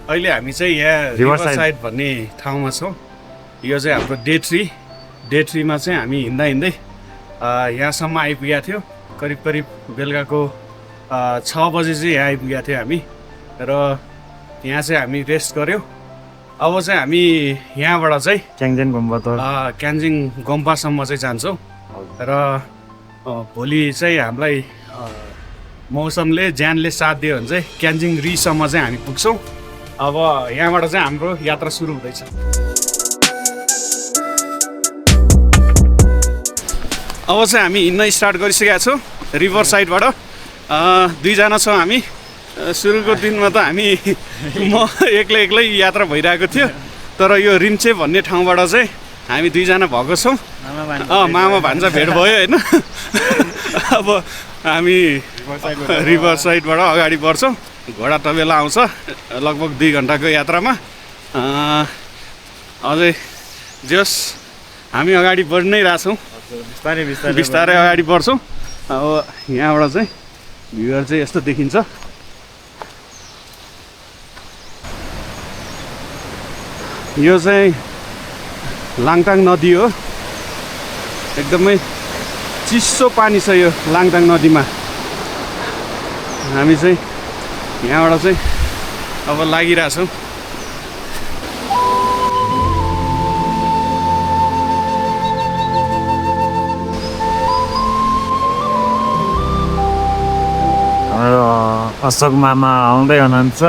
अहिले हामी चाहिँ यहाँ रिभरसाइड भन्ने ठाउँमा छौँ। यो चाहिँ हाम्रो डे थ्रीमा चाहिँ हामी हिँड्दा हिँड्दै यहाँसम्म आइपुगेका थियौँ। करिब करिब बेलुकाको 6 बजे चाहिँ यहाँ आइपुगेका थियौँ हामी र यहाँ चाहिँ हामी रेस्ट गऱ्यौँ। अब चाहिँ हामी यहाँबाट चाहिँ क्यान्जिङ गुम्बासम्म चाहिँ जान्छौँ र भोलि चाहिँ हामीलाई मौसमले ज्यानले साथ दियो भने चाहिँ क्यान्जिङ रिसम्म चाहिँ हामी पुग्छौँ। अब यहाँबाट चाहिँ हाम्रो यात्रा सुरु हुँदैछ। अब चाहिँ हामी हिँड्न स्टार्ट गरिसकेका छौँ रिभर साइडबाट। 2 जना छौँ हामी। सुरुको दिनमा त हामी म एक्लै यात्रा भइरहेको थियो, तर यो रिम्चे भन्ने ठाउँबाट चाहिँ हामी 2 जना भएको छौँ। मामा भान्जा भेट भयो होइन। अब हामी रिभर साइडबाट अगाडि बढ्छौँ। घोडा तबेला आउँछ लगभग 2 घन्टाको यात्रामा। अझै जस हामी अगाडि बढी नै रहेछौँ, बिस्तारै अगाडि बढ्छौँ। अब यहाँबाट चाहिँ भ्यूहरू चाहिँ यस्तो देखिन्छ। यो चाहिँ लाङटाङ नदी हो। एकदमै चिसो पानी छ यो लाङटाङ नदीमा। हामी चाहिँ यहाँबाट चाहिँ अब लागिरहेछौँ। अशोक मामा आउँदै हुनुहुन्छ।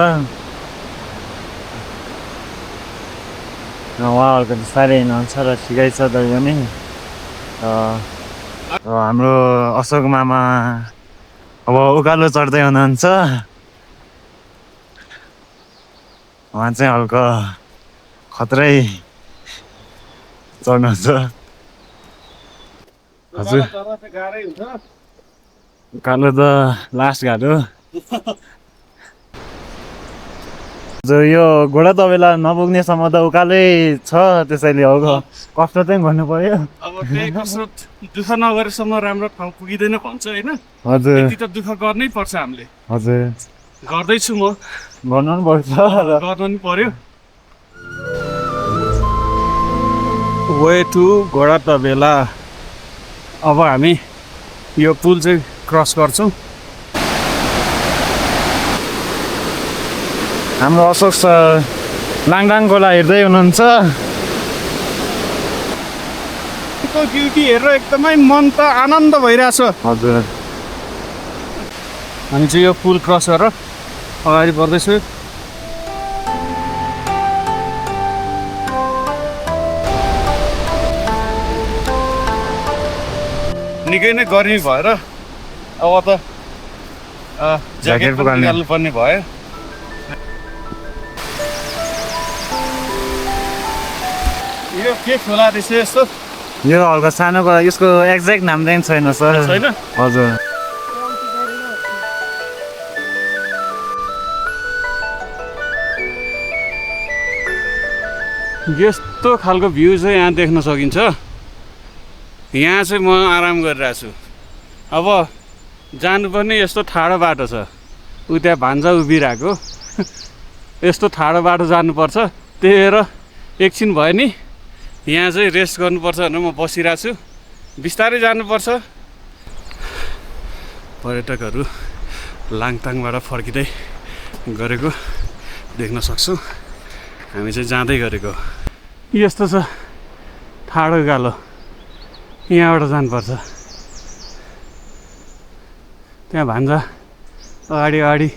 उहाँहरूको त साह्रै हिँड्नुहुन्छ र ठिकै छ तै पनि। हाम्रो अशोक मामा अब उकालो चढ्दै हुनुहुन्छ। उहाँ चाहिँ हल्का खत्रै चढ्नुहुन्छ। हजुर उकालो त लास्ट घाट हो। यो घोडा तबेला नपुग्नेसम्म त उकालै छ, त्यसैले हो कष्ट चाहिँ गर्नु पर्यो। अब त्यही कसरत दुःख नगरेसम्म राम्रो ठाउँ पुगिँदैन भन्छ होइन। हजुर यति त दुःख गर्नै पर्छ हामीले। हजुर गर्दैछु म, गर्नु पनि पर्छ, गर्नु नि पर्यो। वे टु घोडा तबेला। अब हामी यो पुल चाहिँ क्रस गर्छौँ। हाम्रो अशोक सर लाङटाङ खोला हेर्दै हुनुहुन्छ। ब्युटी हेरेर एकदमै मन त आनन्द भइरहेछ। हजुर हामी चाहिँ यो पुल क्रस गरेर अगाडि बढ्दैछु। निकै नै गर्मी भएर अब त ज्याकेट पनि निकाल्नुपर्ने भयो। यो के खोला रहेछ यस्तो? यो हल्का सानो खोला, यसको एक्ज्याक्ट नाम चाहिँ छैन सर। छैन? हजुर यस्तो खालको भ्यू चाहिँ यहाँ देख्न सकिन्छ। यहाँ चाहिँ म आराम गरिरहेको छु। अब जानुपर्ने यस्तो ठाडो बाटो छ, उ त्यहाँ भान्जा उभिरहेको। यस्तो ठाडो बाटो जानुपर्छ, त्यही भएर एकछिन भयो नि यहाँ चाहिँ रेस्ट गर्नुपर्छ भनेर म बसिरहेको छु। बिस्तारै जानुपर्छ। पर्यटकहरू लाङटाङबाट फर्किँदै गरेको देख्न सक्छौँ। हामी चाहिँ जाँदै गरेको। यस्तो छ ठाडो गालो, यहाँबाट जानुपर्छ। त्यहाँ भान्जा अगाडि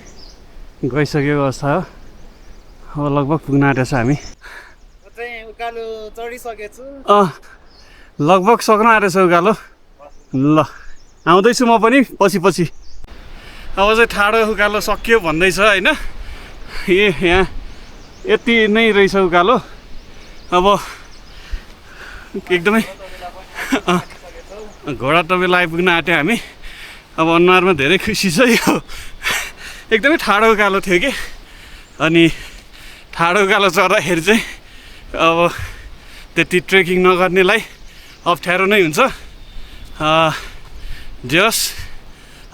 गइसकेको अवस्था हो। अब लगभग पुग्न आँटेछ हामी। उकालो चढिसकेछु। लगभग सक्न आँटेछ उकालो। ल आउँदैछु म पनि पछि। अब चाहिँ ठाडो उकालो सकियो भन्दैछ होइन। यहाँ यति नै रहेछ उकालो। अब एकदमै घोडा तबेला आइपुग्न आँट्यो हामी। अब अनुहारमा धेरै खुसी छ। यो एकदमै ठाडो उकालो थियो कि, अनि ठाडो उकालो चढ्दाखेरि चाहिँ अब त्यति ट्रेकिङ नगर्नेलाई अप्ठ्यारो नै हुन्छ। जस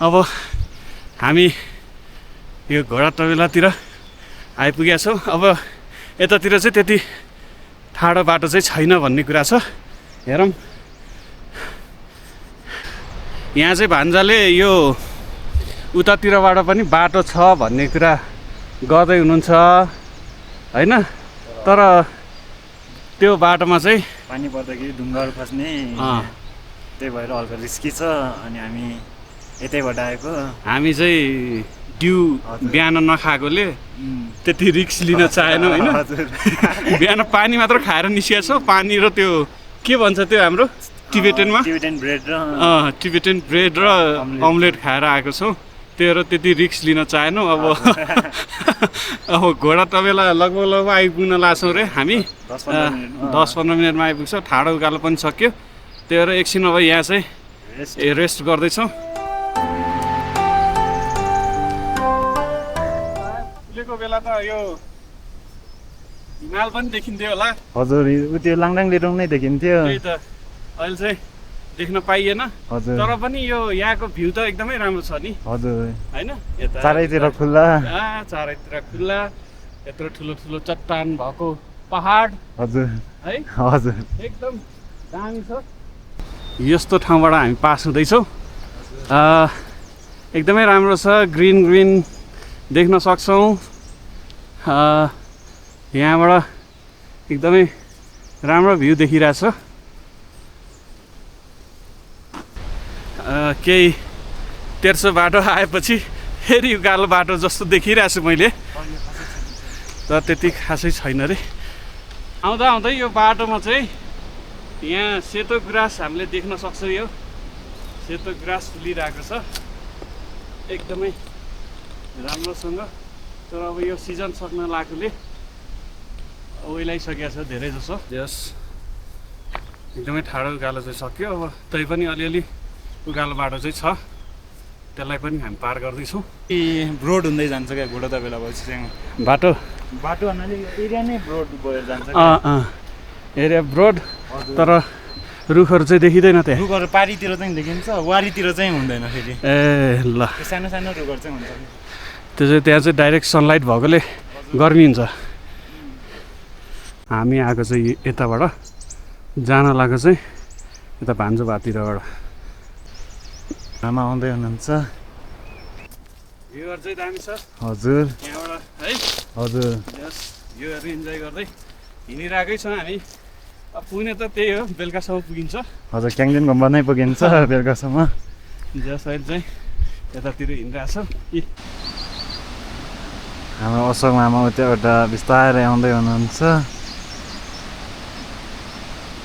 अब हामी यो घोडा तबेलातिर आइपुगेका छौँ। अब यतातिर चाहिँ त्यति ठाडो बाटो चाहिँ छैन भन्ने कुरा छ। हेरौँ, यहाँ चाहिँ भान्जाले यो उतातिरबाट पनि बाटो छ भन्ने कुरा गर्दै हुनुहुन्छ होइन, तर त्यो बाटोमा चाहिँ पानी पर्दाखेरि ढुङ्गाहरू खस्ने, त्यही भएर हल्का रिस्की छ। अनि हामी यतैबाट आएको। हामी चाहिँ डिउ बिहान नखाएकोले त्यति रिक्स लिन चाहेनौँ होइन। बिहान पानी मात्र खाएर निस्किएको छौँ। पानी र त्यो के भन्छ त्यो हाम्रो टिबेटनमा टिबेटन ब्रेड र अमलेट खाएर आएको छौँ। त्यो र त्यति रिक्स लिन चाहेनौँ। अब अब घोडा तबेला लगभग आइपुग्न लाग्छौँ रे हामी। 10-15 मिनटमा आइपुग्छौँ। ठाडो उकालो पनि सक्यो। त्यो भएर एकछिन अब यहाँ चाहिँ रेस्ट गर्दैछौँ। उहिलेको बेला त यो हिमाल पनि देखिन्थ्यो होला। हजुर, त्यो लाङडाङ लेडोङ नै देखिन्थ्यो। त्यही त, अहिले चाहिँ देख्न पाइएन। हजुर, तर पनि यो यहाँको भ्यू त एकदमै राम्रो छ नि हजुर। होइन, यता चारैतिर खुल्ला, चारैतिर खुल्ला, यत्रो ठुलो ठुलो चट्टान भएको पहाड। हजुर है, हजुर, एकदम दामी छ। यस्तो ठाउँबाट हामी पास हुँदैछौँ। एकदमै राम्रो छ, ग्रिन ग्रिन देख्न सक्छौँ। यहाँबाट एकदमै राम्रो भ्यू देखिरहेछ। केही तेर्सो बाटो आएपछि फेरि उकालो बाटो जस्तो देखिरहेछु मैले, तर त्यति खासै छैन रे। आउँदा आउँदै यो बाटोमा चाहिँ यहाँ सेतो ग्रास हामीले देख्न सक्छौँ। यो सेतो ग्रास फुलिरहेको छ एकदमै राम्रोसँग। तर अब यो सिजन सक्न लागेकोले ओइलाइसकेको छ धेरै जसो। यस एकदमै ठाडो उकालो चाहिँ सक्यो। अब तैपनि अलिअलि उकालो बाटो चाहिँ छ, त्यसलाई पनि हामी पार गर्दैछौँ। ब्रोड हुँदै जान्छ क्या घोडा तबेला भएपछि बाटो भन्नाले एरिया नै ब्रोड भएर जान्छ। एरिया ब्रोड, तर रुखहरू चाहिँ देखिँदैन त्यहाँ। रुखहरू पारीतिर चाहिँ देखिन्छ, वारीतिर चाहिँ हुँदैन फेरि। ए ल, सानो सानो रुखहरू चाहिँ हुन्छ। त्यो चाहिँ त्यहाँ चाहिँ डाइरेक्ट सनलाइट भएकोले गर्मी हुन्छ। हामी आएको चाहिँ यताबाट, जान लागेको चाहिँ यता भान्जो भाततिरबाट। आमा आउँदै हुनुहुन्छ। भ्यूहरू चाहिँ दामी छ हजुर, यहाँबाट है। हजुर, यस, भ्यूहरू इन्जोय गर्दै हिँडिरहेकै छौँ हामी। अब पुग्ने त त्यही हो, बेलुकासम्म पुगिन्छ। हजुर, क्याङ्जेन गुम्बा नै पुगिन्छ बेलुकासम्म। जस अहिले चाहिँ यतातिर हिँडिरहेछौँ। हाम्रो अशोक मामा उताबाट बिस्तारै आउँदै हुनुहुन्छ।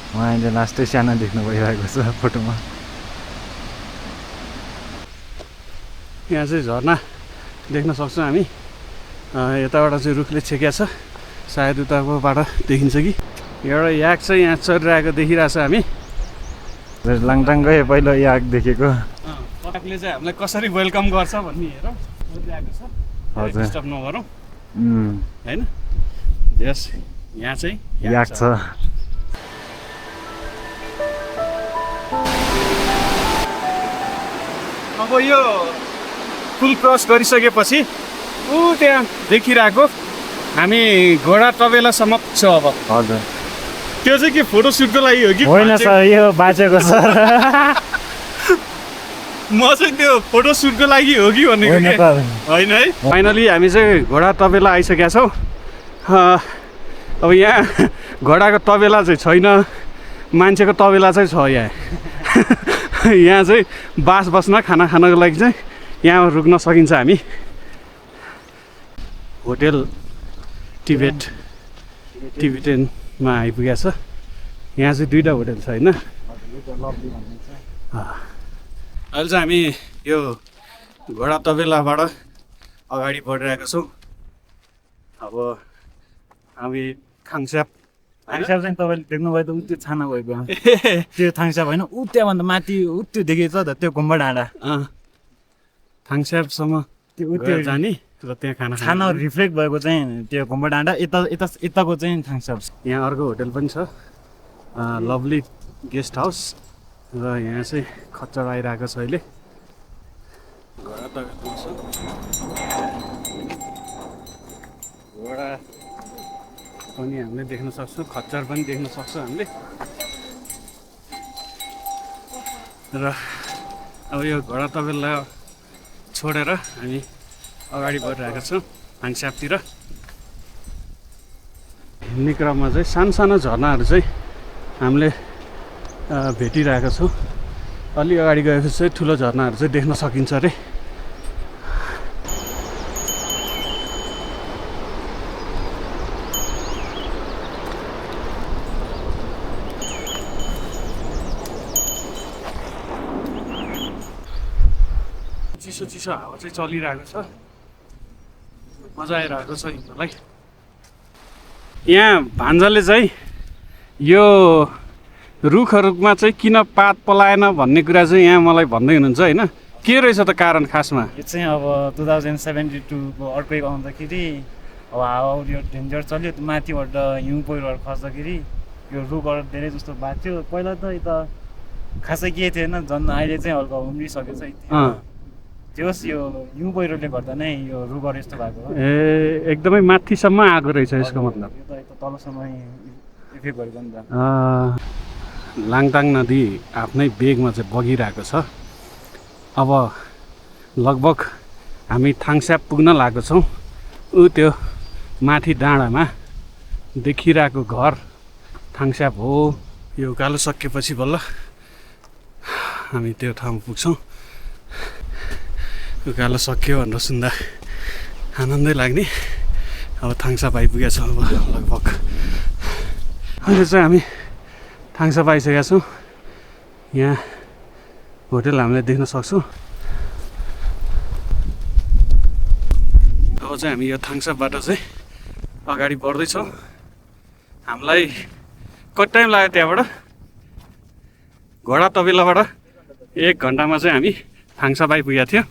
उहाँले लास्टै सानो देख्नु भइरहेको छ फोटोमा। यहाँ चाहिँ झरना देख्न सक्छौँ हामी। यताबाट चाहिँ रुखले छेकिया छ, सायद उताकोबाट देखिन्छ कि। एउटा याक चाहिँ यहाँ चरिरहेको देखिरहेछ हामी। लाङटाङ गए पहिलो याक देखेको। याकले चाहिँ हामीलाई कसरी वेलकम गर्छ भन्ने हेरौँ, बोलिरहेको छ। हजुर, डिस्टर्ब नगरौँ होइन। यस, यहाँ चाहिँ याक छ। अब यो पुल क्रस गरिसकेपछि ऊ त्यहाँ देखिरहेको हामी घोडा तबेलासम्म पुग्छ। अब हजुर, त्यो चाहिँ के फोटो सुटको लागि हो कि होइन सर, यो बाँचेको सर। म चाहिँ त्यो फोटो सुटको लागि हो कि भनेको होइन है। फाइनली हामी चाहिँ घोडा तबेला आइसकेका छौँ। अब यहाँ घोडाको तबेला चाहिँ छैन, मान्छेको तबेला चाहिँ छ यहाँ। यहाँ चाहिँ बास बस्न, खाना खानको लागि चाहिँ यहाँ रुक्न सकिन्छ हामी। होटेल टिबेटनमा आइपुगेको छ। यहाँ चाहिँ 2टा होटेल छ होइन। अहिले चाहिँ हामी यो घोडा तबेलाबाट अगाडि बढिरहेका छौँ। अब हामी थाङस्याप थाङस्याप चाहिँ तपाईँले देख्नुभयो त, ऊ त्यो छाना भएको त्यो थाङस्याप होइन, ऊ त्यहाँभन्दा माथि ऊ त्यो देखेको छ त, त्यो गुम्बा डाँडा। थाङस्यापसम्म त्यो जाने र त्यहाँ खाना रिफ्लेक्ट भएको चाहिँ त्यो गुम्बा डाँडा, यताको चाहिँ थाङस्याप। यहाँ अर्को होटेल पनि छ, लभली गेस्ट हाउस। र यहाँ चाहिँ खच्चड आइरहेको छ अहिले। घोडा घोडा पनि हामीले देख्न सक्छौँ, खच्चर पनि देख्न सक्छौँ हामीले। र अब यो घोडा तबेला छोडेर हामी अगाडि बढिरहेका छौँ हाङस्यापतिर। हिँड्ने क्रममा चाहिँ सानो सानो झरनाहरू चाहिँ हामीले भेटिरहेका छौँ। अलि अगाडि गएपछि चाहिँ ठुलो झरनाहरू चाहिँ देख्न सकिन्छ अरे। चिसो चिसो हावा चाहिँ चलिरहेको छ, मजा आइरहेको छ हिँड्नलाई। यहाँ भान्जाले चाहिँ यो रुखहरूमा चाहिँ किन पात पलाएन भन्ने कुरा चाहिँ यहाँ मलाई भन्दै हुनुहुन्छ होइन, के रहेछ त कारण खासमा? यो चाहिँ अब 2072को अर्थक्वेक आउँदाखेरि अब हावा यो डेन्जर चल्यो, माथिबाट हिउँ पहिरोहरू खस्दाखेरि यो रुखहरू धेरै जस्तो बाँच्यो। पहिला त यता खासै के थिएन, झन् अहिले चाहिँ हल्का उम्रिसकेको छ। जोस् यो हिउँ पहिरोले गर्दा नै यो रुखहरू यस्तो भएको हो। ए एकदमै माथिसम्म आएको रहेछ यसको मतलब। यो त यता तलसम्म इफेक्ट गरेको नि त। लाङटाङ नदी आफ्नै वेगमा चाहिँ बगिरहेको छ। अब लगभग हामी थाङस्याप पुग्न लागेको छौँ। ऊ त्यो माथि डाँडामा देखिरहेको घर थाङस्याप हो। यो उकालो सकिएपछि बल्ल हामी त्यो ठाउँमा पुग्छौँ। उकालो सक्यो भनेर सुन्दा आनन्दै लाग्ने। अब थाङस्याप आइपुगेको छ। अब लगभग अहिले चाहिँ हामी थाङस्याप आइसकेका छौँ। यहाँ होटेल हामीले देख्न सक्छौँ। अब चाहिँ हामी यो थाङस्यापबाट चाहिँ अगाडि बढ्दैछौँ। हामीलाई कति टाइम लाग्यो त्यहाँबाट? घोडा तबेलाबाट 1 घन्टामा चाहिँ हामी थाङस्याप आइपुगेका थियौँ।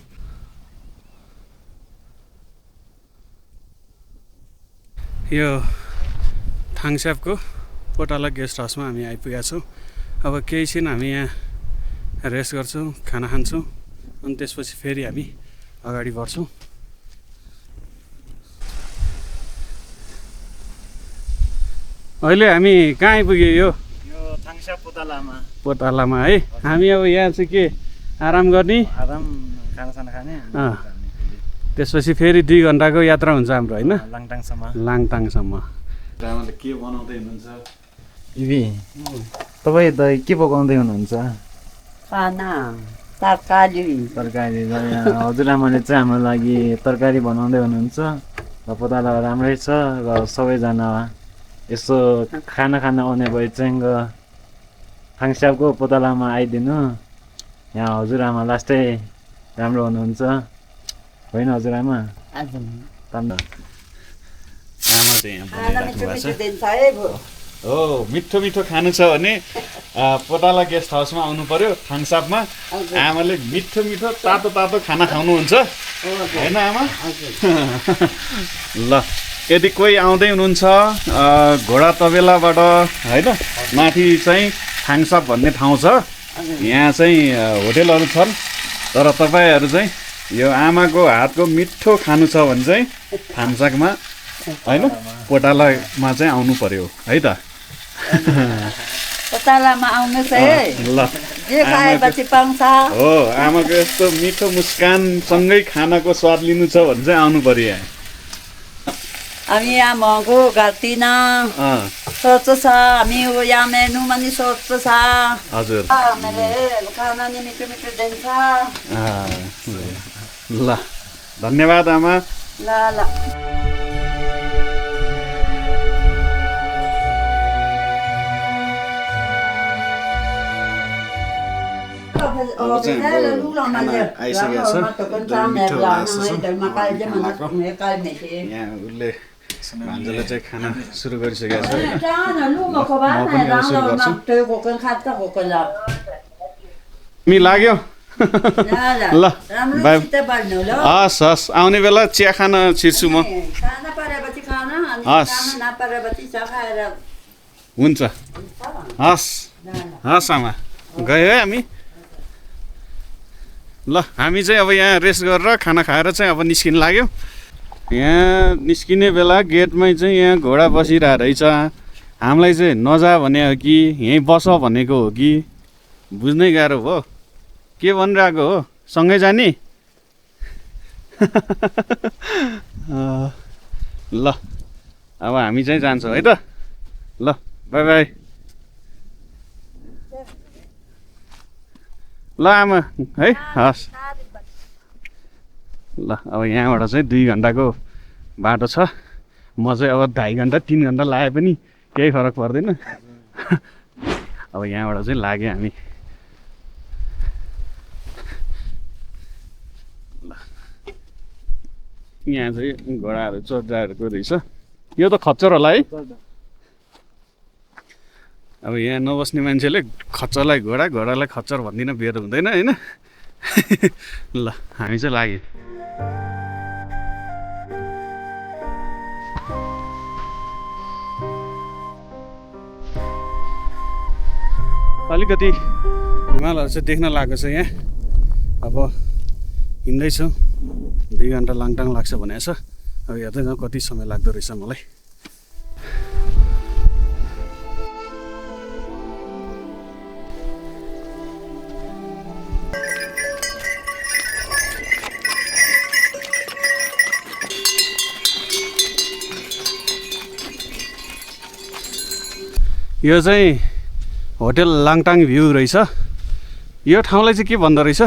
यो थाङस्यापको पोटाला गेस्ट हाउसमा हामी आइपुगेका छौँ। अब केही छिन हामी यहाँ रेस्ट गर्छौँ, खाना खान्छौँ, अनि त्यसपछि फेरि हामी अगाडि बढ्छौँ। अहिले हामी कहाँ आइपुग्यो? यो थाङस्याप पोतालामा है। हामी अब यहाँ चाहिँ के आराम गर्ने, आराम खानासाना खाने, त्यसपछि फेरि 2 घन्टाको यात्रा हुन्छ हाम्रो होइन, लाङटाङसम्म। आमाले के बनाउँदै हुनुहुन्छ? तपाईँ त के पकाउँदै हुनुहुन्छ? खाना तरकारी। हजुरआमाले चाहिँ हाम्रो लागि तरकारी बनाउँदै हुनुहुन्छ। र पोताला राम्रै छ। र सबैजना यसो खाना खान आउने भए चाहिँ थाङस्यापको पोतालामा आइदिनु। यहाँ हजुरआमा लास्टै राम्रो हुनुहुन्छ होइन हजुरआमा? आमा चाहिँ यहाँ बोलिराख्नु भएको छ। हो मिठो मिठो खानु छ भने पोटाला गेस्ट हाउसमा आउनु पर्यो थाङस्यापमा। आमाले मिठो मिठो तातो तातो खाना खाउनुहुन्छ होइन आमा? ल यदि कोही आउँदै हुनुहुन्छ घोडा तबेलाबाट होइन, माथि चाहिँ थाङस्याप भन्ने ठाउँ छ। यहाँ चाहिँ होटेलहरू छन्, तर तपाईँहरू चाहिँ यो आमाको हातको मिठो खानु छ भने चाहिँ थाङस्यापमा होइन पोटालामा चाहिँ आउनु पर्यो है त। पोटालामा आउनुहोस् है, ल जे खाएपछि पाउँछ। हो आमाको यस्तो मिठो मुस्कानसँगै खानाको स्वाद लिनु छ भने चाहिँ आउनु पर्यो यहाँ। हामी यहाँ महँगो गर्दिन, स्वच्छ छ। हामी यहाँ मेनुमा नि स्वच्छ छ। हजुर हामीले खाना नि मिठो मिठो दिन्छ। ल धन्यवाद आमा। ल ल अब चाहिँ हाम्रो खाना आइसकेको छ। एकदम मिठो लागेको छ। यहाँ उसले भान्जाले चाहिँ खाना सुरु गरिसकेको छ। मी लाग्यो ल बाई। हस् हस् आउने बेला चिया खान छिर्छु म। हस् हुन्छ हस् हस् आमा गयो है हामी। ल हामी चाहिँ अब यहाँ रेस्ट गरेर खाना खाएर चाहिँ अब निस्किन लाग्यो। यहाँ निस्किने बेला गेटमै चाहिँ यहाँ घोडा बसिरहेको रहेछ। हामीलाई चाहिँ नजा भने हो कि यहीँ बस भनेको हो कि बुझ्नै गाह्रो भयो। के भनिरहेको हो, सँगै जाने? ल अब हामी चाहिँ जान्छौँ है त। ल बाई बाई। ल आमा है, हस्। ल अब यहाँबाट चाहिँ 2 घन्टाको बाटो छ। म चाहिँ अब 2.5 घन्टा 3 घन्टा लाए पनि केही फरक पर्दैन। अब यहाँबाट चाहिँ लाग्यो हामी। ल यहाँ चाहिँ घोडाहरू चढ्दाहरूको रहेछ। यो त खच्चर होला है। अब यहाँ नबस्ने मान्छेले खच्चरलाई घोडा, घोडालाई खच्चर भन्दिनँ, बेर हुँदैन होइन। ल हामी चाहिँ लाग्यो। अलिकति हिमालहरू चाहिँ देख्न लागेको छ यहाँ। अब हिँड्दैछौँ, 2 घन्टा लाङटाङ लाग्छ भनेको छ। अब हेर्दै जाउँ कति समय लाग्दो रहेछ मलाई। यो चाहिँ होटेल लाङटाङ भ्यू रहेछ। यो ठाउँलाई चाहिँ के भन्दो रहेछ?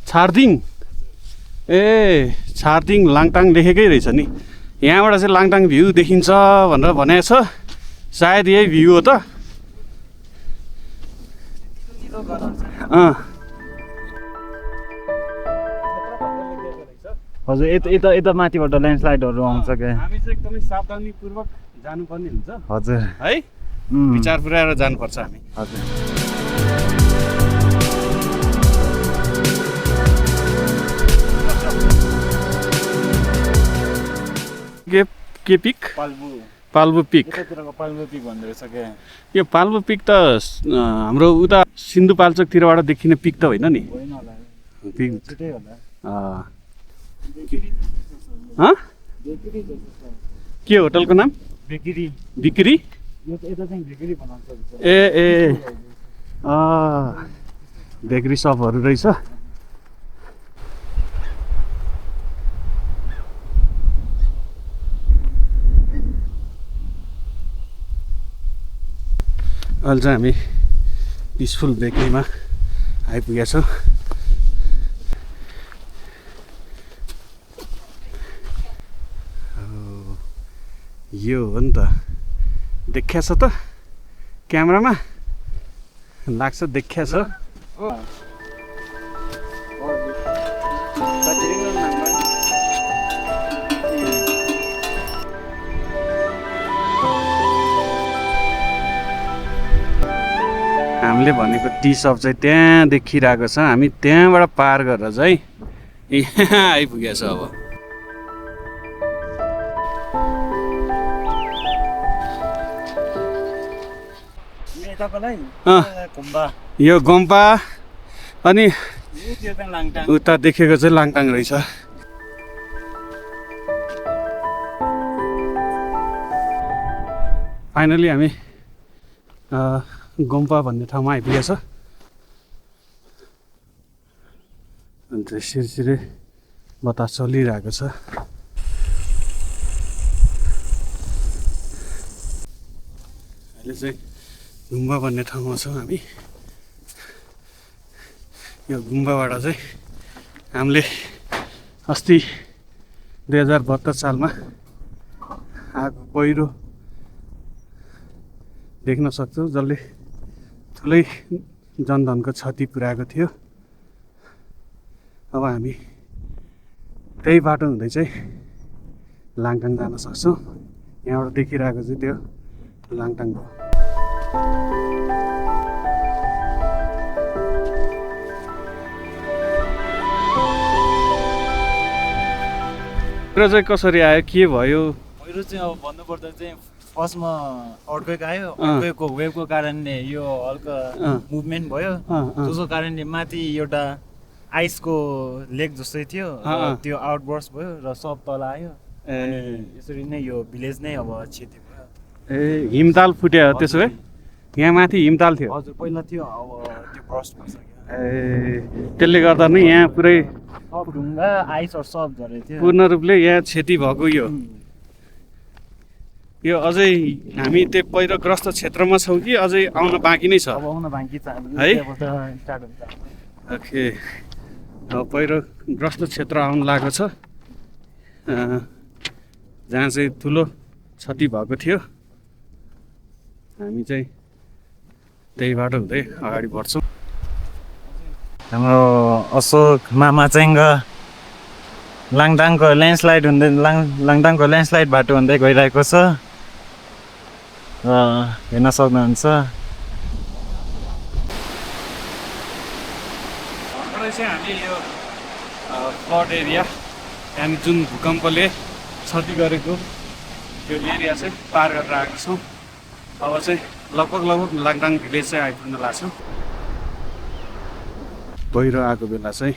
छार्दिङ। ए छार्दिङ लाङटाङ लेखेकै रहेछ नि। यहाँबाट चाहिँ लाङटाङ भ्यू देखिन्छ भनेर भनेको छ। सायद यही भ्यू हो त। हजुर यता माथिबाट ल्यान्डस्लाइडहरू आउँछ क्या। हामी चाहिँ एकदमै सावधानीपूर्वक जानुपर्ने हुन्छ हजुर है। विचार पुऱ्याएर जानुपर्छ हामी। हजुर के पिक? पाल्बु पिक। यतातिरको पाल्बु पिक भन्दो रहेछ क्या। यो पाल्बु पिक त हाम्रो उता सिन्धुपाल्चोकतिरबाट देखिने पिक त होइन नि? होइन होला, पिक छिटै होला। के होटलको नाम? बेकरी। बिक्री? यता चाहिँ बेकरी बनाउँछ। ए बेकरी सपहरू रहेछ। अहिले चाहिँ हामी पिसफुल बेकरीमा आइपुगेका छौँ। यो हो नि त, देखिया छ त क्यामेरामा, लाग्छ देखिया छ। हामीले भनेको टी सप चाहिँ त्यहाँ देखिरहेको छ। हामी त्यहाँबाट पार गरेर चाहिँ यहाँ आइपुगेको छ। अब यो गुम्बा अनि उता देखेको चाहिँ लाङटाङ रहेछ। फाइनली हामी गुम्बा भन्ने ठाउँमा आइपुगेछ। अन्त सिरसिरे बतास चलिरहेको छ। अहिले चाहिँ गुम्बा भन्ने ठाउँमा छौँ हामी। यो गुम्बाबाट चाहिँ हामीले अस्ति 2072 सालमा आएको पहिरो देख्न सक्छौँ, जसले ठुलै जनधनको क्षति पुर्याएको थियो। अब हामी त्यही बाटो हुँदै चाहिँ लाङटाङ जान सक्छौँ। यहाँबाट देखिरहेको चाहिँ त्यो लाङटाङ हो। चाहिँ कसरी आयो, के भयो? पहिरो चाहिँ अब भन्नुपर्दा चाहिँ फर्स्टमा अर्थक्वेक आयो। अर्थक्वेकको वेभको कारणले यो हल्का मुभमेन्ट भयो, जसको कारणले माथि एउटा आइसको लेक जस्तै थियो र त्यो आउटबर्स भयो र सब तल आयो यसरी नै यो भिलेज नै अब क्षति भयो ए हिमताल फुट्यो त्यसो भए यहाँ माथि हिमताल थियो हजुर पहिला थियो अब त्यो ब्रस्ट भइसक्यो ए त्यसले गर्दा नै यहाँ पुरै सब ढुङ्गा आइसहरू सब झरेको थियो पूर्ण रूपले यहाँ क्षति भएको यो अझै हामी त्यो पहिरोग्रस्त क्षेत्रमा छौँ कि अझै आउन बाँकी नै छ अब आउन बाँकी छ है स्टार्ट हुन्छ ओके पहिरोग्रस्त क्षेत्र आउनु लागेको छ जहाँ चाहिँ ठुलो क्षति भएको थियो हामी चाहिँ त्यही बाटो हुँदै अगाडि बढ्छौँ हाम्रो अशोक मामा चाहिँ लाङटाङको ल्यान्डस्लाइड हुँदै लाङटाङको ल्यान्डस्लाइड बाटो हुँदै गइरहेको छ र हेर्न सक्नुहुन्छ चाहिँ हामी यो फ्लड एरिया हामी जुन भूकम्पले क्षति गरेको त्यो एरिया चाहिँ पार गरेर आएको छौँ अब चाहिँ लगभग लाङटाङ भिलेज चाहिँ आइपुग्न लाग्छौँ पहिरो आएको बेला चाहिँ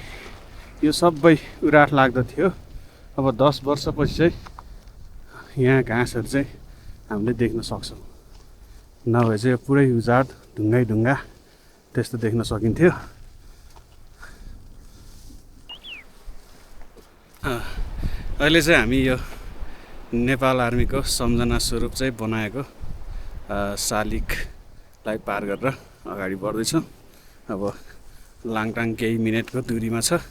यो सबै उराठ लाग्दथ्यो अब 10 वर्षपछि चाहिँ यहाँ घाँसहरू चाहिँ हामीले देख्न सक्छौँ नभए चाहिँ पुरै उजाड ढुङ्गै ढुङ्गा त्यस्तो देख्न सकिन्थ्यो अहिले चाहिँ हामी यो नेपाल आर्मीको सम्झना स्वरूप चाहिँ बनाएको शालिगलाई पार गरेर अगाडि बढ्दैछौँ अब लाङटाङ केही मिनटको दूरीमा छ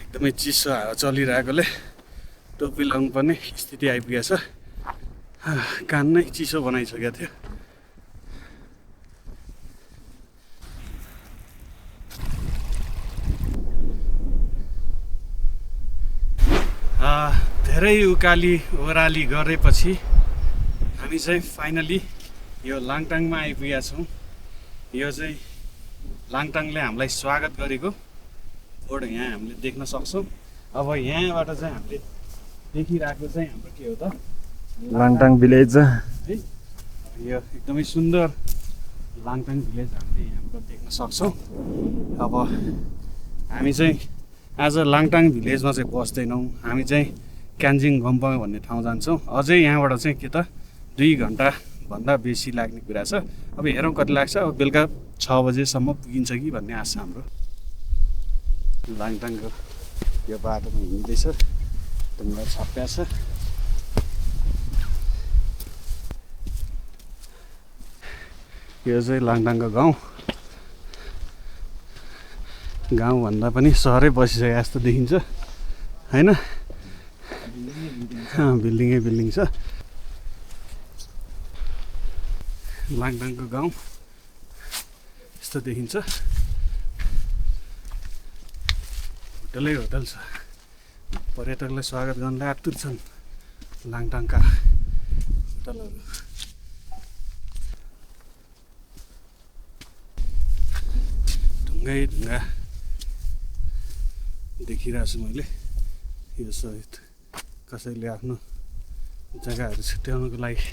एकदमै चिसो हावा चलिरहेकोले टोपी लाउनु पर्ने स्थिति आइपुगेको छ कान नै चिसो बनाइसकेको थियो धेरै उकाली ओह्राली गरेपछि हामी चाहिँ फाइनली यो लाङटाङमा आइपुगेका छौँ यो चाहिँ लाङटाङले हामीलाई स्वागत गरेको बोर्ड यहाँ हामीले देख्न सक्छौँ अब यहाँबाट चाहिँ हामीले देखिरहेको चाहिँ हाम्रो के हो त लाङटाङ भिलेज है यो एकदमै सुन्दर लाङटाङ भिलेज हामीले यहाँबाट देख्न सक्छौँ अब हामी चाहिँ आज लाङटाङ भिलेजमा चाहिँ बस्दैनौँ हामी चाहिँ क्यान्जिङ गम्पा भन्ने ठाउँ जान्छौँ अझै यहाँबाट चाहिँ के त 2 घन्टाभन्दा बेसी लाग्ने कुरा छ अब हेरौँ कति लाग्छ अब बेलुका 6 बजेसम्म पुगिन्छ कि भन्ने आशा हाम्रो लाङटाङको यो बाटोमा हिँड्दैछ ढुङ्गा छप्या छ यो चाहिँ लाङटाङको गाउँभन्दा पनि सहरै बसिसके जस्तो देखिन्छ होइन बिल्डिङै बिल्डिङ छ लाङटाङको गाउँ यस्तो देखिन्छ होटलै होटल छ पर्यटकलाई स्वागत गर्नलाई आतुर छन् लाङटाङका होटलहरू ढुङ्गै ढुङ्गा देखिरहेको छु मैले यो सहित कसैले आफ्नो जग्गाहरू छुट्याउनको लागि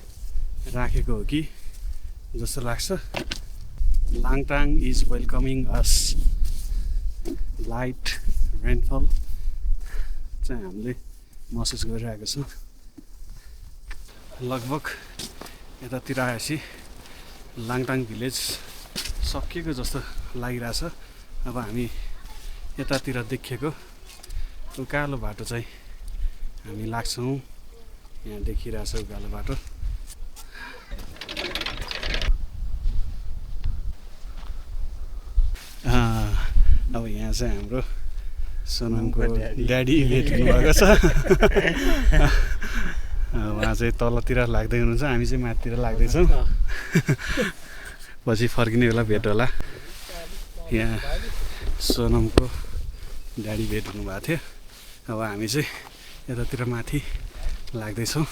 राखेको हो कि जस्तो लाग्छ Langtang is welcoming us light rainfall चाहिँ हामीले महसुस गरिरहेको छौँ लगभग यतातिर आएपछि लाङटाङ भिलेज सकिएको जस्तो लागिरहेछ अब हामी यतातिर देखिएको उकालो बाटो चाहिँ हामी लाग्छौँ यहाँ देखिरहेछ उकालो बाटो अब यहाँ चाहिँ हाम्रो सोनमको ड्याडी भेट हुनुभएको छ उहाँ चाहिँ तलतिर लाग्दै हुनुहुन्छ हामी चाहिँ माथितिर लाग्दैछौँ पछि फर्किने बेला भेट होला यहाँ सोनमको ड्याडी भेट हुनुभएको थियो अब हामी चाहिँ यतातिर माथि लाग्दैछौँ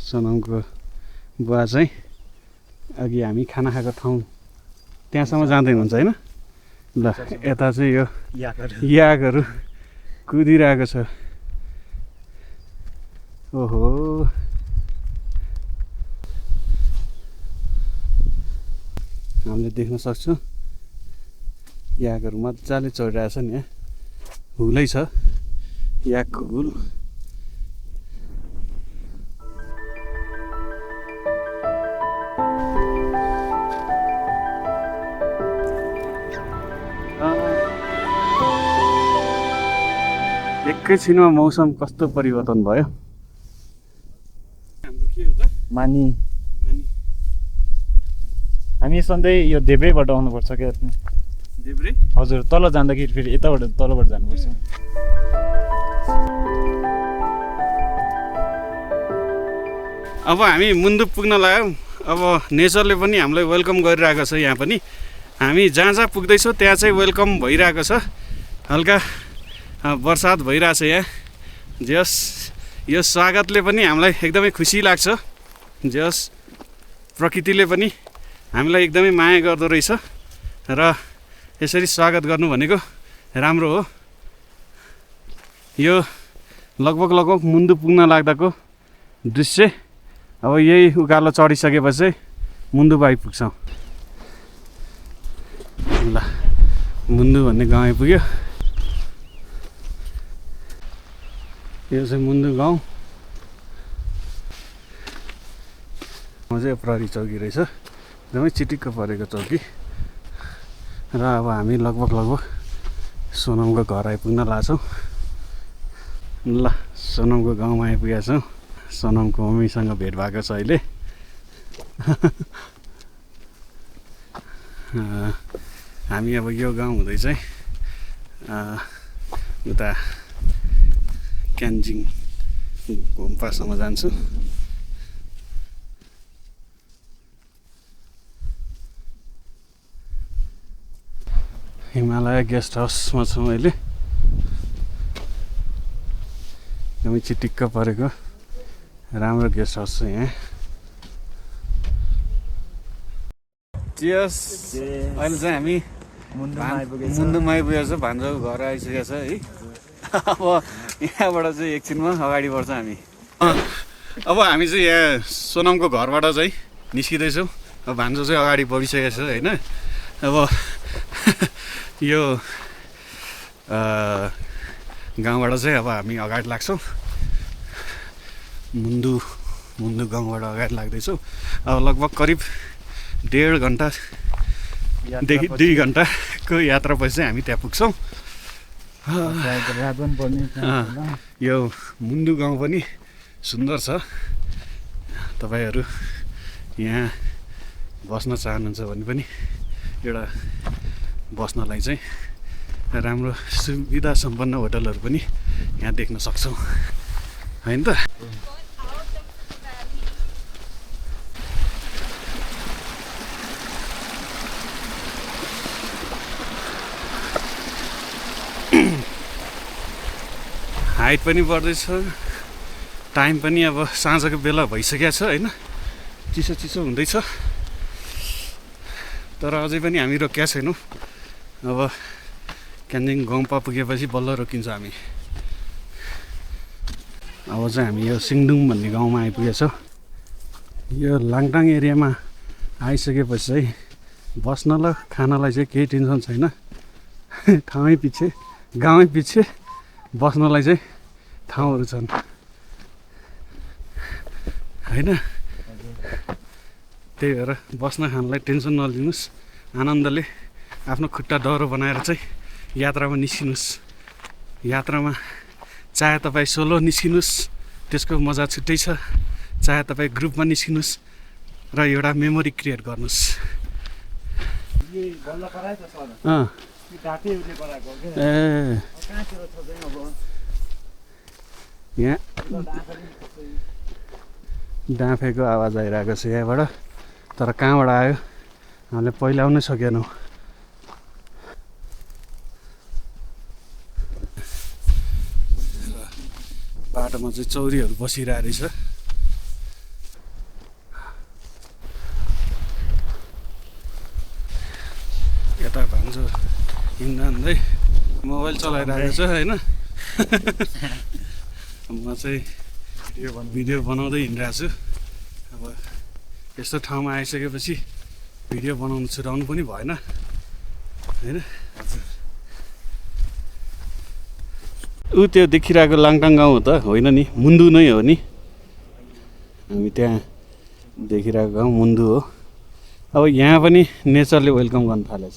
सोनमको बुवा चाहिँ अघि हामी खाना खाएको ठाउँ त्यहाँसम्म जाँदै हुनुहुन्छ होइन ल यता चाहिँ यो याकहरू कुदिरहेको छ ओहो हामीले देख्न सक्छौँ याकहरू मजाले चढिरहेछ नि यहाँ हुलै छ याकको हुल एकैछिनमा मौसम कस्तो परिवर्तन भयो हाम्रो के हो त मानी हामी सधैँ यो देब्रेबाट आउनुपर्छ क्या देब्रे हजुर तल जाँदाखेरि फेरि यताबाट तलबाट जानुपर्छ अब हामी मुन्दुक पुग्न लाग्यौँ अब नेचरले पनि हामीलाई वेलकम गरिरहेको छ यहाँ पनि हामी जहाँ जहाँ पुग्दैछौँ त्यहाँ चाहिँ वेलकम भइरहेको छ हल्का बर्सात भइरहेछ यहाँ जस यो स्वागतले पनि हामीलाई एकदमै खुसी लाग्छ जस प्रकृतिले पनि हामीलाई एकदमै माया गर्दो रहेछ र यसरी स्वागत गर्नु भनेको राम्रो हो यो लगभग मुन्दुक पुग्न लाग्दाको दृश्य अब यही उकालो चढिसकेपछि मुन्दुक आइपुग्छौँ ल मुन्दु भन्ने गाउँ आइपुग्यो यो चाहिँ मुन्दु गाउँ चाहिँ प्रहरी चौकी रहेछ एकदमै चिटिक्क परेको चौकी र अब हामी लगभग सोनमको घर आइपुग्न लाग्छौँ ल सोनमको गाउँमा आइपुगेका छौँ सोनमको मम्मीसँग भेट भएको छ अहिले हामी अब यो गाउँ हुँदै चाहिँ उता क्यान्जिङ घुम्पासम्म जान्छु हिमालय गेस्ट हाउसमा छौँ अहिले एकदमै चिटिक्क परेको राम्रो गेस्ट हाउस छ यहाँ चियर्स अहिले चाहिँ हामी मुन्दुमा आइपुगेको छ भान्जाको घर आइसकेको छ है अब यहाँबाट चाहिँ एकछिनमा अगाडि बढ्छ हामी अब हामी चाहिँ यहाँ सोनमको घरबाट चाहिँ निस्किँदैछौँ अब भान्जो चाहिँ अगाडि बढिसकेको छ होइन अब यो गाउँबाट चाहिँ अब हामी अगाडि लाग्छौँ मुन्दु गाउँबाट अगाडि लाग्दैछौँ अब लगभग करिब 1.5 घन्टादेखि 2 घन्टाको यात्रापछि चाहिँ हामी त्यहाँ पुग्छौँ यो मुन्दु गाउँ पनि सुन्दर छ तपाईँहरू यहाँ बस्न चाहनुहुन्छ भने पनि एउटा बस्नलाई चाहिँ राम्रो सुविधा सम्पन्न होटलहरू पनि यहाँ देख्न सक्छौँ होइन त हाइट पनि बढ्दैछ टाइम पनि अब साँझको बेला भइसकेको छ होइन चिसो हुँदैछ तर अझै पनि हामी रोकेका छैनौँ अब क्यान्जिङ गाउँपा पुगेपछि बल्ल रोकिन्छ हामी अब चाहिँ हामी यो सिङडुङ भन्ने गाउँमा आइपुगेछौँ यो लाङटाङ एरियामा आइसकेपछि चाहिँ बस्न र खानालाई चाहिँ केही टेन्सन छैन ठाउँै पछि गाउँै पछि बस्नलाई चाहिँ ठाउँहरू छन् होइन त्यही भएर बस्न खानलाई टेन्सन नलिनुहोस् आनन्दले आफ्नो खुट्टा डह्रो बनाएर चाहिँ यात्रामा निस्किनुहोस् यात्रामा चाहे तपाईँ सोलो निस्किनुहोस् त्यसको मजा छुट्टै छ चाहे तपाईँ ग्रुपमा निस्किनुहोस् र एउटा मेमोरी क्रिएट गर्नुहोस् यहाँ डाँफेको आवाज आइरहेको छ यहाँबाट तर कहाँबाट आयो हामीले पहिल्याउनै सकेनौँ बाटोमा चाहिँ चौरीहरू बसिरहेको रहेछ यता भान्जो हिँड्दा हिँड्दै मोबाइल चलाइरहेको छ होइन म चाहिँ भिडियो बनाउँदै हिँडिरहेको छु अब यस्तो ठाउँमा आइसकेपछि भिडियो बनाउनु छुटाउनु पनि भएन होइन ऊ त्यो देखिरहेको लाङटाङ गाउँ हो त होइन नि मुन्दु नै हो नि हामी त्यहाँ देखिरहेको गाउँ मुन्दु हो अब यहाँ पनि नेचरले वेलकम गर्न थालेछ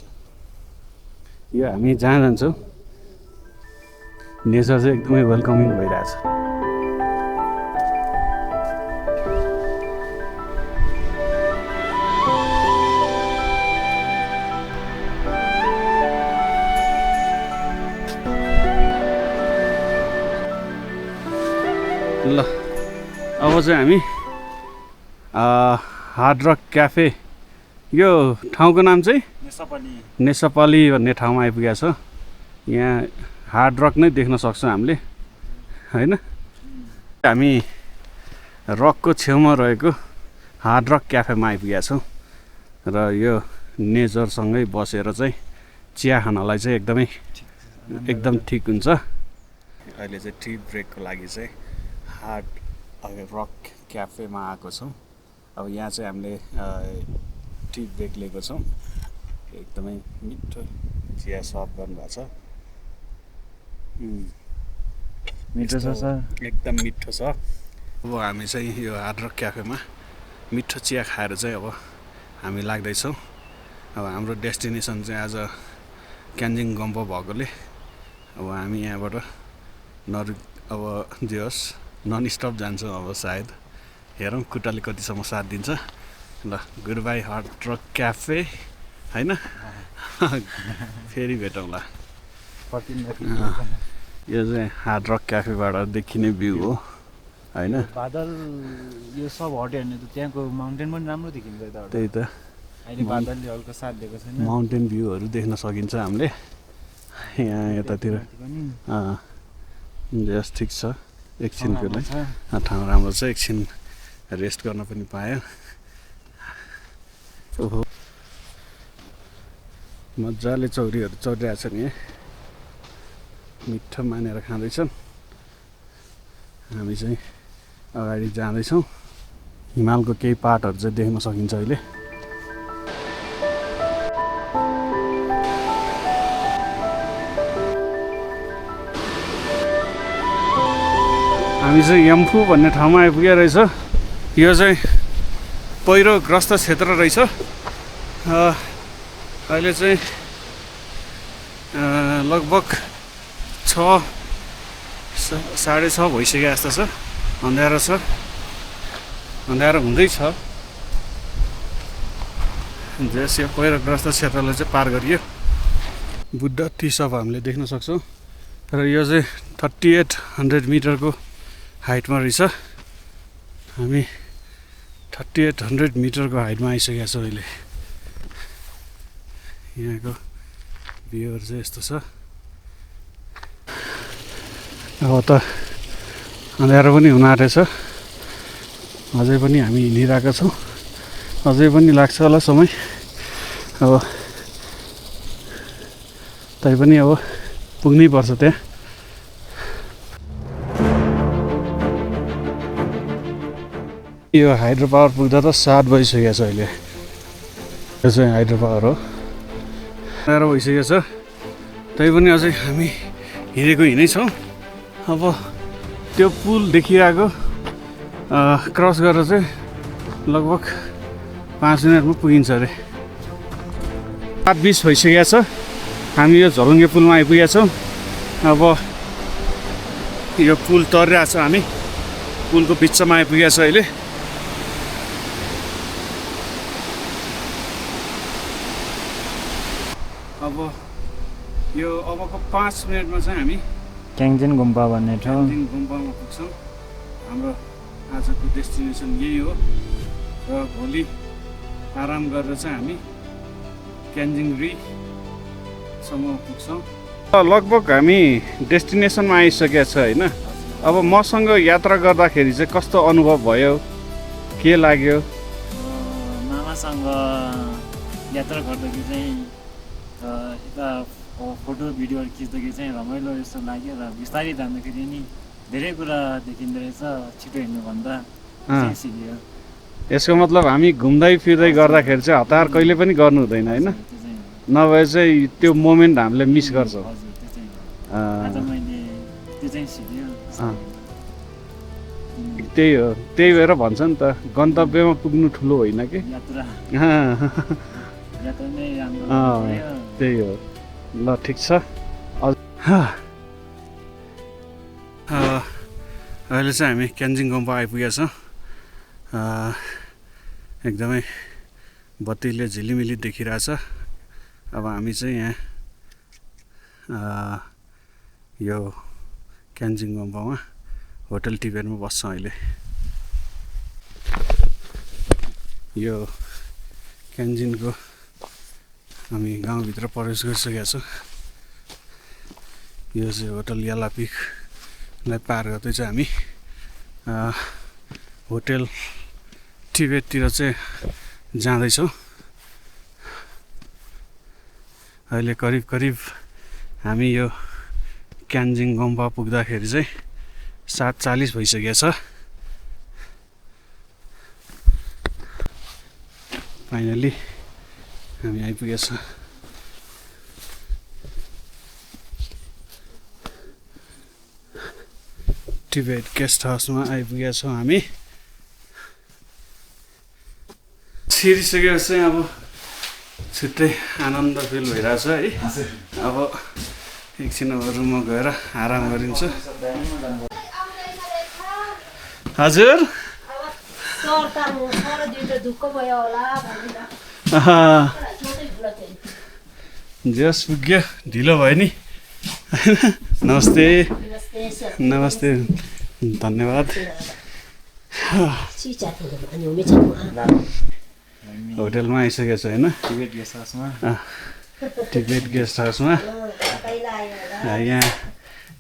यो हामी जहाँ जान्छौँ नेचर चाहिँ एकदमै वेलकमिङ भइरहेछ ल अब चाहिँ हामी हार्ड रक क्याफे यो ठाउँको नाम चाहिँ नेसपाली भन्ने ठाउँमा आइपुगेको छ यहाँ हार्ड रक नै देख्न सक्छौँ हामीले होइन हामी रकको छेउमा रहेको हार्ड रक क्याफेमा आइपुगेका छौँ र यो नेचरसँगै बसेर चाहिँ चिया खानलाई चाहिँ एकदम ठिक हुन्छ अहिले चाहिँ टी ब्रेकको लागि चाहिँ हार्ड रक क्याफेमा आएको छौँ अब यहाँ चाहिँ हामीले टी ब्रेक लिएको छौँ एकदमै मिठो चिया सर्भ गर्नुभएको छ मिठो छ सर एकदम मिठो छ अब हामी चाहिँ यो हार्ड रक क्याफेमा मिठो चिया खाएर चाहिँ अब हामी लाग्दैछौँ अब हाम्रो डेस्टिनेसन चाहिँ आज क्यान्जिङ गम्पो भएकोले अब हामी यहाँबाट अब जे होस् नन स्टप जान्छौँ अब सायद हेरौँ खुट्टाले कतिसम्म साथ दिन्छ ल good by hard rock cafe होइन फेरि भेटौँला यो चाहिँ हार्ड रक क्याफेबाट देखिने भ्यू हो होइन बादल यो सब हट्यो भने त त्यहाँको माउन्टेन पनि राम्रो देखिन्छ त्यही त अहिले बादलले हल्का साथ दिएको छैन माउन्टेन भ्यूहरू देख्न सकिन्छ हामीले यहाँ यतातिर जस ठिक छ एकछिनको लागि ठाउँ राम्रो छ एकछिन रेस्ट गर्न पनि पायो ओहो मजाले चौरीहरू चढिरहेको छन् यहाँ मिठो मानेर खाँदैछन् हामी चाहिँ अगाडि जाँदैछौँ हिमालको केही पार्टहरू चाहिँ देख्न सकिन्छ अहिले हामी चाहिँ यम्फू भन्ने ठाउँमा आइपुगेको रहेछ यो चाहिँ पहिरोग्रस्त क्षेत्र रहेछ अहिले चाहिँ लगभग 6:30 भइसक्यो जस्तो छ अँध्यारो छ अँध्यारो हुँदैछ जस यो पहिरोग्रस्त क्षेत्रलाई चाहिँ पार गरियो बुद्ध टी सप हामीले देख्न सक्छौँ र यो चाहिँ 3800 मिटरको हाइटमा रहेछ हामी 3800 मिटरको हाइटमा आइसकेका छौँ अहिले यहाँको भ्यूहरू चाहिँ यस्तो छ अब त अँध्यारो पनि हुन आँटेछ अझै पनि हामी हिँडिरहेका छौँ अझै पनि लाग्छ होला समय अब तैपनि अब पुग्नै पर्छ त्यहाँ यो हाइड्रो पावर पुग्दा त 7 बजिसकेको छ अहिले यो चाहिँ हाइड्रो पावर हो 11 भइसकेको छ तैपनि अझै हामी हिँडेको हिँडै छौँ अब त्यो पुल देखिरहेको क्रस गरेर चाहिँ लगभग 5 मिनटमा पुगिन्छ अरे 7:20 भइसकेको छ हामी यो झलुङ्गे पुलमा आइपुगेका छौँ अब यो पुल तरिरहेको छ हामी पुलको बिचमा आइपुगेको छ अहिले अब यो अबको 5 मिनटमा चाहिँ हामी क्याङ्जेन गुम्पा भन्ने ठाउँ गुम्पामा पुग्छौँ हाम्रो आजको डेस्टिनेसन यही हो र भोलि आराम गरेर चाहिँ हामी क्यान्जिङरीसम्म पुग्छौँ लगभग हामी डेस्टिनेसनमा आइसकेका छ होइन अब मसँग यात्रा गर्दाखेरि चाहिँ कस्तो अनुभव भयो के लाग्यो मामासँग यात्रा गर्दाखेरि चाहिँ यता फोटो भिडियोहरू खिच्दाखेरि चाहिँ रमाइलो जस्तो लाग्यो र बिस्तारै जाँदाखेरि नि धेरै कुरा देखिँदो रहेछ छिटो हिँड्नुभन्दा सिकियो यसको मतलब हामी घुम्दै फिर्दै गर्दाखेरि चाहिँ हतार कहिले पनि गर्नु हुँदैन होइन नभए चाहिँ त्यो मोमेन्ट हामीले मिस गर्छौँ आज मैले त्यो त्यही भएर भन्छ नि त गन्तव्यमा पुग्नु ठुलो होइन कि त्यही हो ल ठिक छ अहिले चाहिँ हामी क्यान्जिङ गुम्बा आइपुगेका छौँ एकदमै बत्तीले झिलिमिली देखिरहेछ अब हामी चाहिँ यहाँ यो क्यान्जिङ गुम्बामा होटल टिबेटमा बस्छौँ अहिले यो क्यान्जिनको हामी गाउँभित्र प्रवेश गरिसकेका छौँ यो चाहिँ होटल यालापिकलाई पार गर्दै चाहिँ हामी होटल टिबेटतिर चाहिँ जाँदैछौँ अहिले करिब हामी यो क्यान्जिङ गुम्बा पुग्दाखेरि चाहिँ 7:40 भइसकेको छ फाइनली हामी आइपुगेको छ टिबेट गेस्ट हाउसमा आइपुगेका छौँ हामी छिरिसकेपछि अब छुट्टै आनन्द फिल भइरहेछ है अब एकछिन अब रुममा गएर आराम गरिन्छ हजुर जस पुग्यो ढिलो भयो नि नमस्ते नमस्ते धन्यवाद होटलमा आइसकेको छ होइन टिबेट गेस्ट हाउसमा टिबेट गेस्ट हाउसमा यहाँ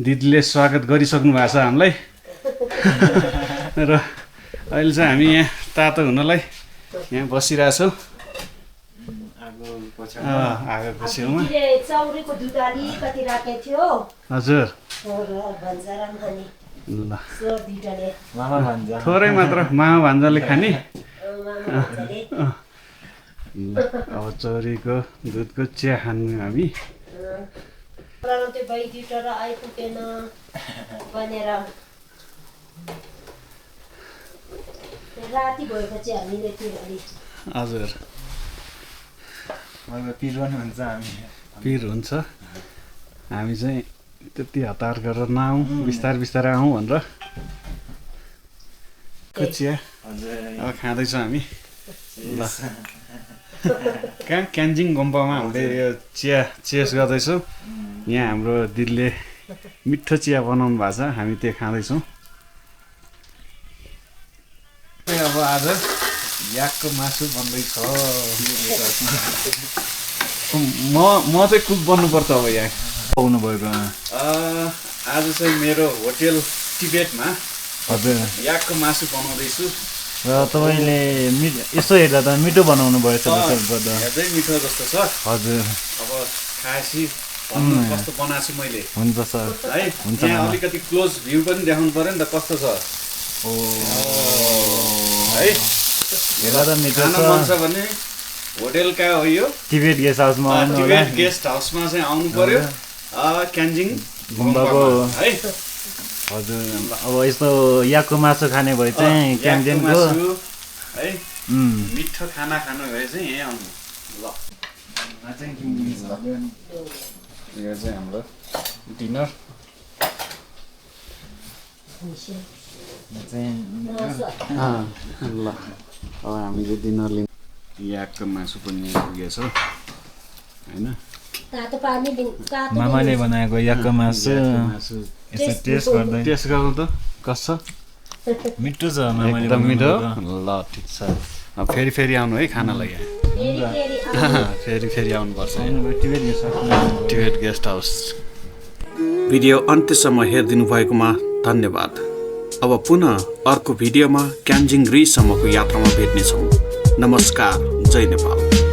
दिदीले स्वागत गरिसक्नु भएको छ हामीलाई र अहिले चाहिँ हामी यहाँ तातो हुनलाई यहाँ बसिरहेछौँ आगोको छेउमा हजुर ल थोरै मात्र मामा भान्जाले खाने अब चौरीको दुधको चिया खानु हामी हजुर पिर हुन्छ हामी चाहिँ त्यति हतार गरेर नआउँ बिस्तारै आउँ भनेर चिया अब खाँदैछौँ हामी ल कहाँ क्यान्जिङ गुम्बामा हामीले यो चिया चेस गर्दैछौँ यहाँ हाम्रो दिदीले मिठो चिया बनाउनु भएको छ हामी त्यो खाँदैछौँ अब आज याकको मासु बन्दैछ म चाहिँ कुक बन्नुपर्छ अब यहाँ पाउनु भएको आज चाहिँ मेरो होटेल टिबेटमा हजुर याकको मासु बनाउँदैछु र तपाईँले यसो हेर्दा त मिठो बनाउनु भएछ हेर्दै मिठो जस्तो छ हजुर अब खाएपछि भन्नु कस्तो बनाएको छु मैले हुन्छ सर है यहाँ अलिकति क्लोज भ्यू पनि देखाउनु पर्यो नि त कस्तो छ है हेर्दा त मिठो खान मन छ भने होटेल कहाँ हो यो टिबेट गेस्ट हाउसमा टिबेट गेस्ट हाउसमा चाहिँ आउनु पर्यो क्यान्जिङ गुम्बाको है हजुर अब यस्तो याकको मासु खाने भए चाहिँ क्यान्टिनको है मिठो खाना खानु भए चाहिँ यहीँ आउनु ल यो चाहिँ हाम्रो डिनर ल अब हामीले डिनर लिनु याकको मासु पनि पुगेछ होइन मामाले बनाएको याकको मासु यसो टेस्ट गर्नु त कस्तो मिठो छ मामाले एकदम मिठो ल ठिक छ अब फेरि आउनु है खानालाई फेरि आउनुपर्छ टिबेट गेस्ट हाउस भिडियो अन्त्यसम्म हेरिदिनु भएकोमा धन्यवाद अब पुनः अर्को भिडियोमा क्यान्जिङ रीसम्मको यात्रामा भेट्नेछौँ नमस्कार जय नेपाल